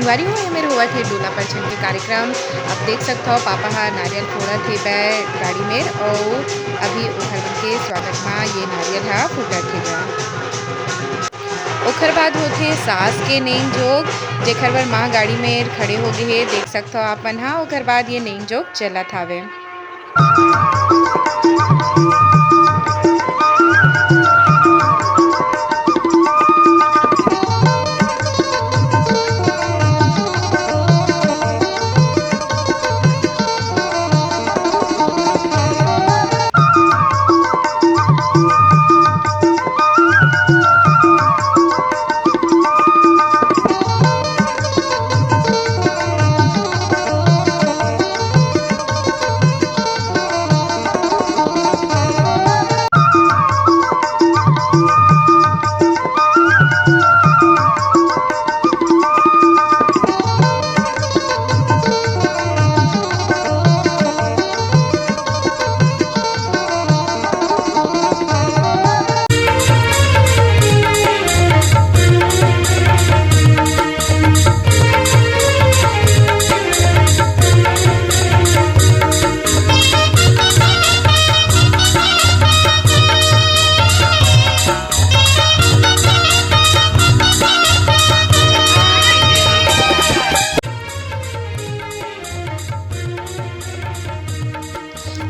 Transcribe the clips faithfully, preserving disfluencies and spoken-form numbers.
संगवारी हो, एमेर होवत हे डोला परछन के कार्यक्रम। अब देख सकत हव, पापा ह नारियल फोड़त हे बै गाड़ी मेर, अउ अभी ओखर मन के स्वागत म ये नारियल ह फूटत हे बै। ओखर बाद होथे सास के नेंग जोग, जेखर बर माँ गाड़ी मेर खड़े हो गे हे, देख सकत हव आप मन ह। ओखर बाद ये नेंग जोग चलत हावे।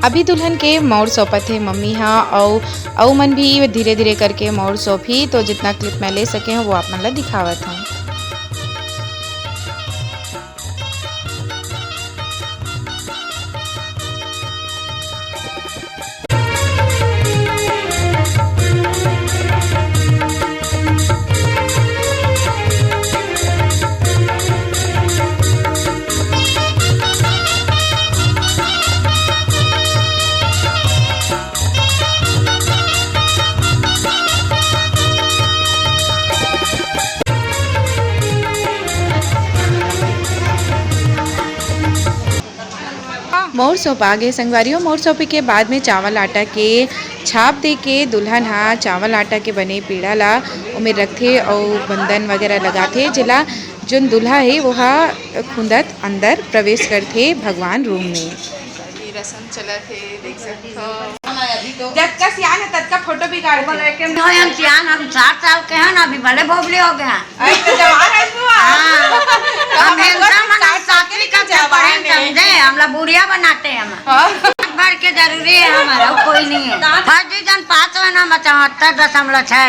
अभी दुल्हन के मौर सौंपत हे मम्मी ह, अउ, अउ मन भी धीरे-धीरे करके मौर सौंपही। तो जितना clip मैं ले सके हूँ, वो आप मन ला दिखावत हूँ। मौर सौंपा गे संगवारी हो। मौर सौंपे के बाद में चावल आटा के छाप दे के दुल्हन ह चावल आटा के बने पीड़ा ला ओमे रखथे अउ बंदन वगैरह लगाथे, जेला जोन दूल्हा हे वो ह खुंदत अंदर प्रवेश करथे भगवान रूम में। ये रसम चलत हे, देख सकथो। जतका सियान हे ततका फोटो बिगाड़थे। नहीं, हम सियान, हम साठ साल के हैं ना, अभी भले भोबले हो गए हैं। अरे तो जवान है तू, हाँ। हाँ। तो हम हम एकदम साठ साल के सातवीं कक्षा पढ़े हैं, जवान है। समझे? हमला बुढ़िया बनाते हैं हम। हाँ। भर के जरूरी है हमारा, कोई नहीं है। फर्जी जन पास हुए ना, हम चौहत्तर दशमलव छः।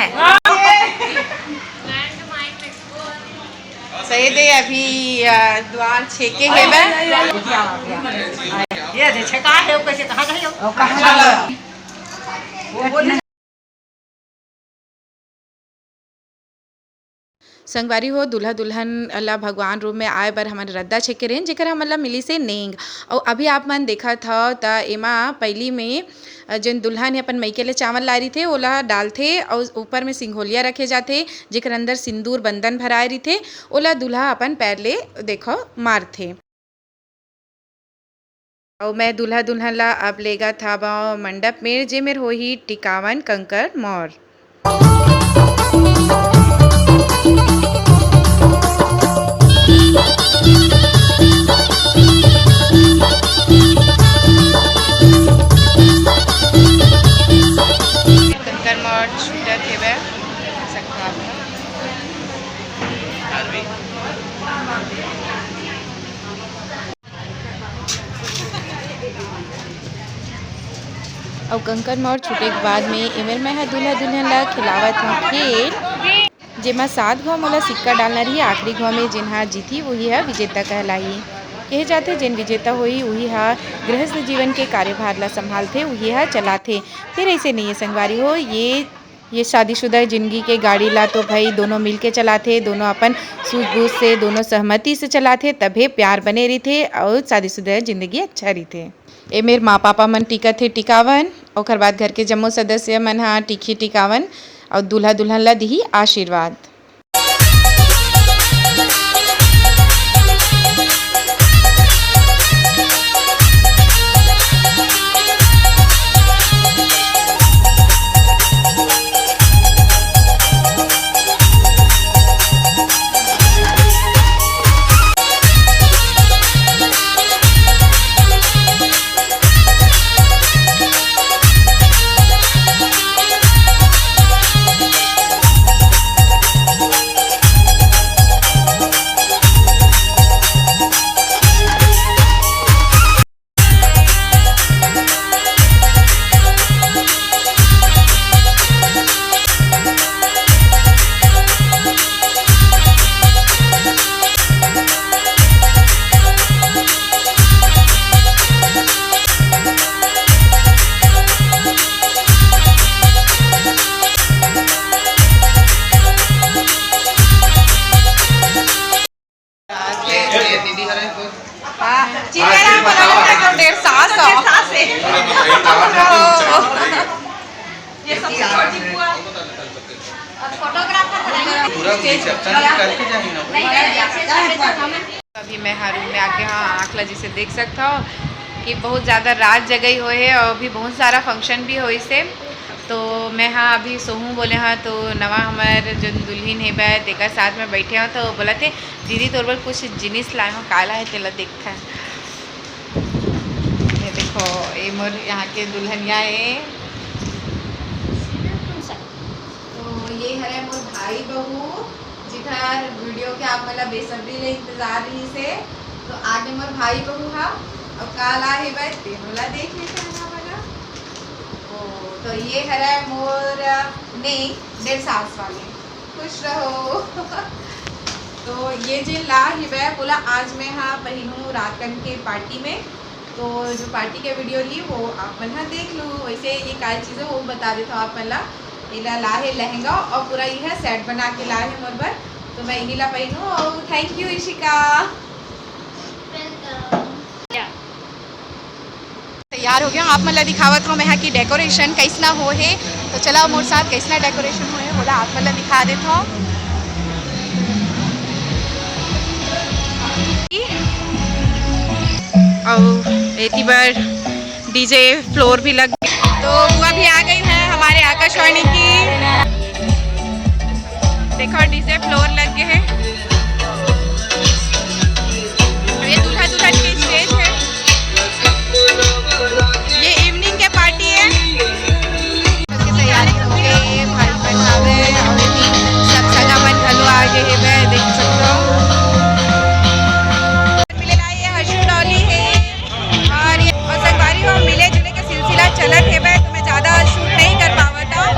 सही दे, अभी, अ, द्वार छेके हे बर। ये दे, छेका है, वो कैसे, कहाँ गए हो? वो कहाँ गए? संगवारी हो, दूल्हा दुल्हन ला भगवान रूप में आए बर हमन रद्दा छेके रहेन, जेकर हमन ला मिलिस हे नेंग। अउ अभी आप मन देखत हव, त एमा पइली में, अ, जेन दुल्हन हे अपन मइके ले चावल लाए रहिथे, ओला डालथे अउ ऊपर में सिंघोलिया रखे जाथे, जेकर अंदर सिंदूर बंदन भराए रहिथे, ओला दूल्हा अपन पैर ले, देखो, मारथे। अउ मैं दूल्हा दुल्हन ला अब लेगत हावव मंडप में, जेमेर होही टिकावन कंकर मौर। कंकर मौर छूटत हेवय, सकरात। अउ कंकर मौर छूटे के बाद में एमेर मैं ह दूल्हा दुल्हन ला खिलावत हूँ खेल, जेमा सात घाव मोला सिक्का डालना रही, आखिरी घाव में जेन ह जीतही, वही ह विजेता कहलाही। कहे जाथे, जेन विजेता होही, वही ह गृहस्थ जीवन के कार्यभार ला संभालथे, वही ह चलाथे। फेर ऐसे नहीं है संगवारी हो, ये ये शादीशुदा जिंदगी के गाड़ी ला तो भाई दोनों मिल के चलाथे, दोनों अपन सूझबूझ से, दोनों सहमति से चलाथे, तभे प्यार बने रहिथे अउ शादीशुदा जिंदगी अच्छा रहिथे। ए मेर माँ पापा मन टिकत हे टिकावन, ओकर बाद घर के जम्मो सदस्य मन ह टिकही टिकावन अउ दूल्हा दुल्हन ला दिही आशीर्वाद। पूरा reception करके जाही ना। अभी मैं हर रूम में आके, हाँ, आँख ला जैसे देख सकता हो कि बहुत ज़्यादा रात जगई होए है और अभी बहुत सारा फंक्शन भी होइस हे। तो मैं, हाँ, अभी सोहूँ बोले, हाँ, तो नवा हमर जो दुल्हिन हे बे, तेकर साथ में बैठे हो, तो बोलत हे, "दीदी, तोर बर कुछ जिनिस लाए हो, काला है, तेला देखता है।" ये देखो, ये मोर यहाँ के दुल्हनिया है। तो ये हरे मोर भाई बहू, जिधर वीडियो के आप मन ला बेसब्री ले इंतजार रहिस हे। तो आगे मोर भाई बहू हा, और काला हे बे, ते मोला देख लेते हैं ना वाला। ओ, तो ये हरे मोर, नहीं, डेढ़ सास वाले। खुश रहो। तो ये जे ला हे बे, बोला आज मैं हा पहिनहूँ रात कन के पार्टी में। तो जो पार्टी के वीडियो ली, वो आप मन हा देख लो। वैसे ये काय चीज़ है, वो बता देता हूँ आप मन ला। एला ला हे लहंगा और पूरा यह सेट बना के ला हे मोर बर। तो मैं यही ला पहिनहूँ और thank you इशिका। तैयार हो गया हूँ, आप मन ला दिखावत हूँ मैं यहाँ की डेकोरेशन कैसना हो है। तो चला मोर साथ, कैसना डेकोरेशन हो है, बोला आप मन ला दिखा देता हूँ। और एती बर डीजे फ्लोर भी लग गई। तो बुआ भी आ गई है हमारे आकाशवाणी की। देखो, डीजे फ्लोर लग गए हैं। ये दूल्हा दुल्हन की स्टेज है। ये इवनिंग के पार्टी है। सबकी तैयारी हो गई है, भाई बहन आ गए और भी सब सगा मन घलो आ गए हैं, मैं देख सकता हूँ। मिले ला, ये हर्षू डॉली है। और ये, और संगवारी हो, मिले जुले के सिलसिला चलत हेवय, तो मैं ज्यादा शूट नहीं कर पावत हूँ।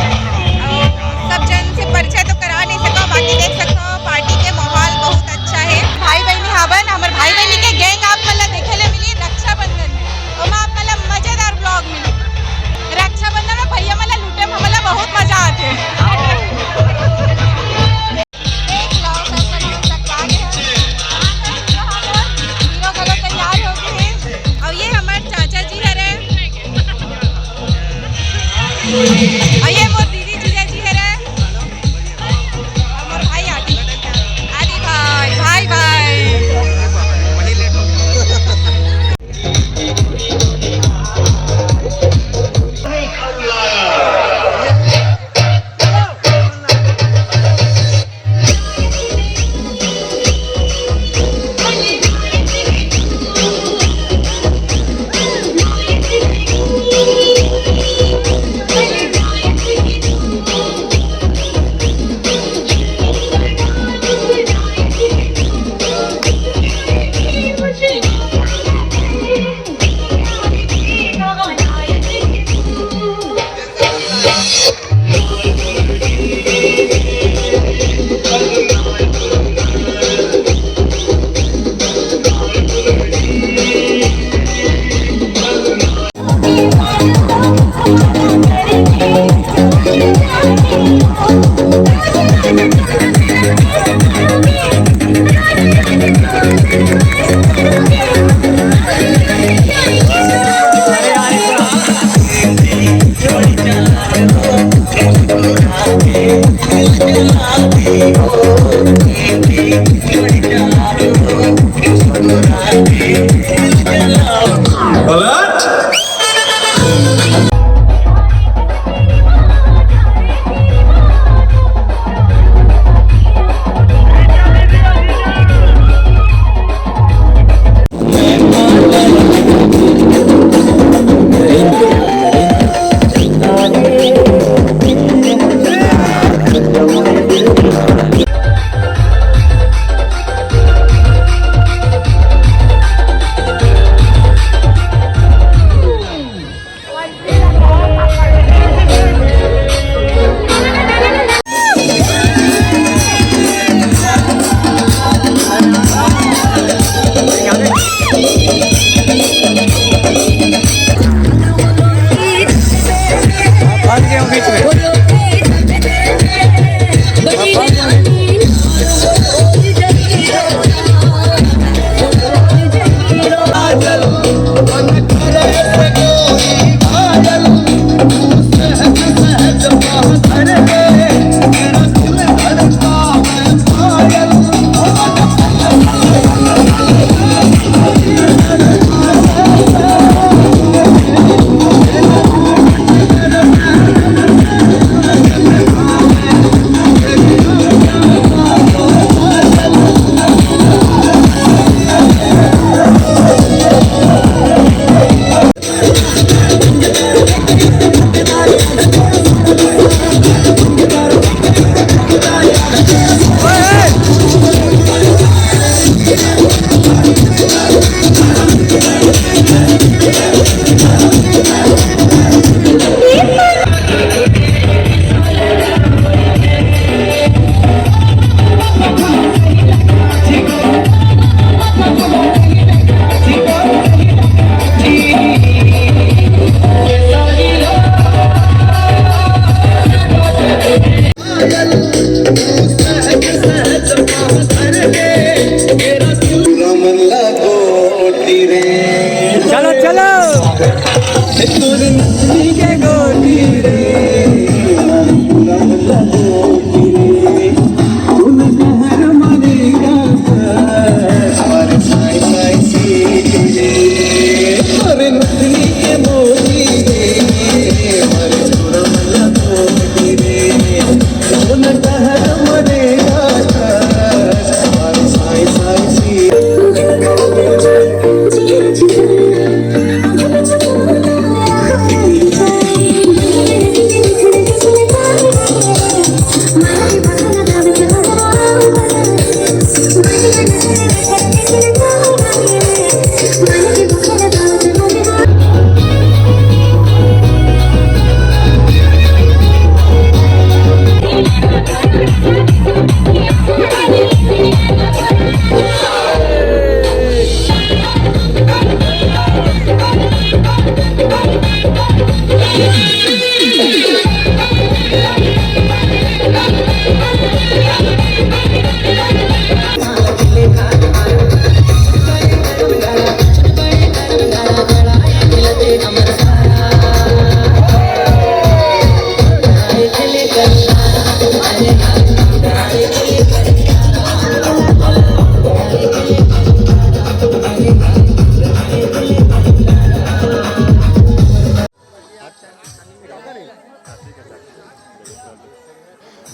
और सब जन से परिचय तो करा नहीं सका, बाकी देख सकते हो पार्टी के माहौल बहुत अच्छा है। भाई बहनी हावन, हमर भाई बहनी के गैंग आप मन ला देखे ले मिली रक्षाबंधन में, ओमा आप मन ला मजेदार ब्लॉग मिली। रक्षाबंधन में भैया मन ला लूटे में हमन ला बहुत मजा आथे। देख लो, सब जने सकवा के हम हीरो घलो तैयार हो गए हैं। और ये हमारे चाचा जी हरे, और ये मोर दीदी जीजा जी हरे, और मोर भाई आदि, आदि भाई, भाई, भाई।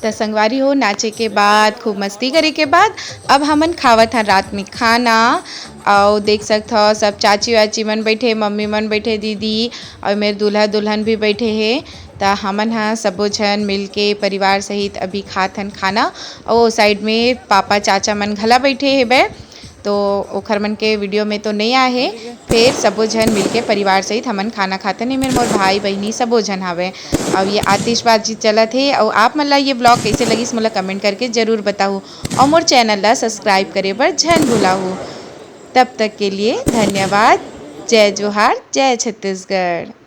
त संगवारी हो, नाचे के बाद, खूब मस्ती करे के बाद अब हमन खावत हन रात में खाना। अउ देख सकत हव, सब चाची वाची मन बैठे, मम्मी मन बैठे, दीदी अउ मेर दूल्हा दुल्हन भी बैठे हे। त हमन ह सबो झन मिलके परिवार सहित अभी खात हन खाना। अउ ओ साइड में पापा चाचा मन घला बैठे हेबे, तो ओखर मन के वीडियो में तो नइ आए हे। फेर सबो झन मिलके परिवार सहित हमन खाना खात हन। एमेर मोर भाई बहिनी सबो झन हावय। अउ ये आतिशबाजी चलत हे। अउ आप मन ला ये ब्लॉग कइसे लगिस, मोला कमेंट करके जरूर बताहू। अउ मोर चैनल ला सब्सक्राइब करे बर झन भुलाहू। तब तक के लिए धन्यवाद। जय जोहार, जय छत्तीसगढ़।